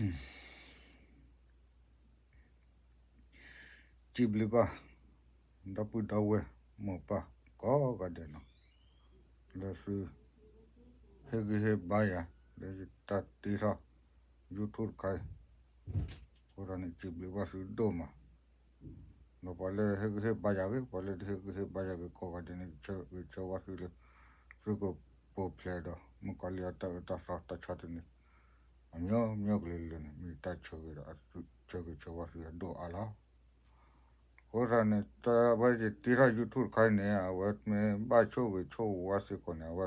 စံးဘျုးဘၣ် ဒီပုၢ်ဒီဝဲၢ်မိၢ်ပၢ်ကိးဂၤဒဲးနီၤ, လၢသု ဟ့ၣ်ဂံၢ်ဟ့ၣ်ဘါယၤ လၢယတၢ်တ့ထီၣ် YouTube တခါအံၤ, အဃိသတးန့ၣ် စံးဘျုးဘၣ်သုဒိၣ်မး, ဒီးပှၤလၢဟ့ၣ်ဂံၢ်ဟ့ၣ်ဘါယၤဂ့ၤ ပှၤလၢတဟ့ၣ်ဂံၢ်ဟ့ၣ်ဘါယၤဂ့ၤ ကိးဂၤဒဲးန့ၣ် ယဆၢဂ့ၤဆၢဝါသုလၢ သုကပူၤဖျဲးဒီး မုၣ်ကီၤလံၢ်အတၢ်အၢတၢ်သီတၢ်ဆီတနံၤ အမျိုးမျိုးကလုာ်ကလုာ်န့ၣ် မ့ၢ်တၢ်ဆၢဂ့ၤဒီး ဆၢဂ့ၤဆၢဝါသုအဒိၣ်အါလီၤ. အဃိသတးန့ၣ် တၢ်ဝဲယတ့ထီၣ် YouTube တခါအံၤန့ၣ် အဝဲမ့ၢ်ဘၣ်ဆိၣ်ဂ့ၤဆိၣ်ဝါစ့ၢ်ကီးန့ၣ် အဝဲ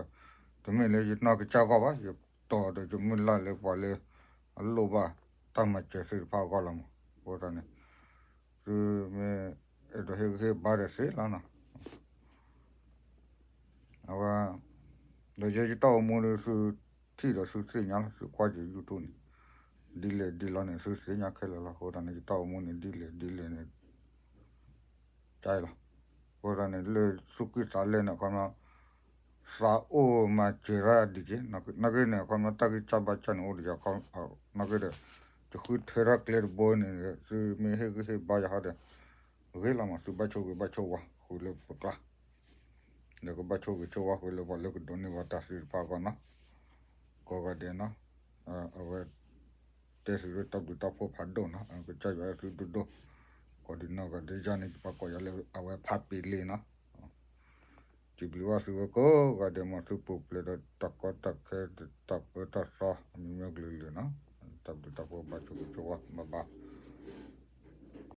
တမ့ၢ်လၢယနီၢ်ကစၢ်အဂီၢ်ဘၣ်, ယတီၢ်ဒီးယမုၢ်လၢ်လၢပှၤလၢ အလိၣ်ဘၣ်တၢ်မၤစၢၤသ့ၣ်တဖၣ်အဂီၢ်လီၤမး. အဃိသတးန့ၣ် သုမ့ၢ်အဲၣ်ဒိးဟ့ၣ်ဂံၢ်ဟ့ၣ်ဘါဒီးသ့လီၤနီၤ. အဝဲ ဒီးယဲယတၢ်အိၣ်မူဒီး သုထံၣ်ဒီးသုသ့ၣ်ညါလီၤ သုကွၢ်က့ၤ YouTube န့ၣ် ဒ်လဲၣ်ဒ်လဲၣ်န့ၣ် သုသ့ၣ်ညါခဲလၢာ်လီၤ. အဃိသတးန့ၣ် ယတၢ်အိၣ်မူန့ၣ် ဒ်လဲၣ်ဒ်လဲၣ်န့ၣ် ကလီၤ. အဃိသတးန့ၣ် လၢသူၣ်ကံၢ်သးလဲန့ၣ် အခီပညီ သးအိၣ်မၤစၢၤတၢ်ဒ်က့ၤ နာ်က့န့ၣ် အခီပညီ တၢ်ဂံၢ်စၢ်ဘါစၢ်န့ၣ် အိၣ်ဒီးယၤ နာ်က့ဒီး ယဃုထၢထီၣ်ကျဲတဘိန့ၣ် သုမ့ၢ်ဟ့ၣ်ဂံၢ်ဟ့ၣ်ဘါယၤဟီဒီး ဂ့ၤလီၤမး သုဘၣ်ဆိၣ်ဂ့ၤဘၣ်ဆိၣ်ဝါဃုာ်လၢပကျါ ဒီးကဘၣ်ဆိၣ်ဂ့ၤဆိၣ်ဝါဃုာ်လၢပှၤလၢကဒိးန့ၢ်ဘၣ်တၢ်သ့ၣ်တဖၣ်အဂီၢ်နီၤ. ကိးဂၤဒဲးနီၤ အဝဲ တဲသုးရ့ၣ်တၢ်ဘျုးတၢ်ဖှိၣ်ဖးဒိၣ်နီၤ ကစၢ်ယွၤအဲၣ်သုဒိၣ်ဒိၣ်, ကိးဒံးနီၢ်ဂၤဒဲးယၤန့ၣ် ယပှၤကိးယၤလၢအဝဲဖးပ့ၤလ့နီၤ. စံးဘျုးဘၣ်သုဝဲကိးဂၤဒဲးမး သုပူၤဖျဲးဒီးတၢ်ကီတၢ်ခဲ တၢ်အၢတၢ်သီ အမျိုးမျိုးကလုာ်ကလုာ်နီၤ. တၢ်ဘျုးတၢ်ဖှိၣ်ဘၣ်ဆိၣ်ဂ့ၤဆိၣ်ဝါ bye bye.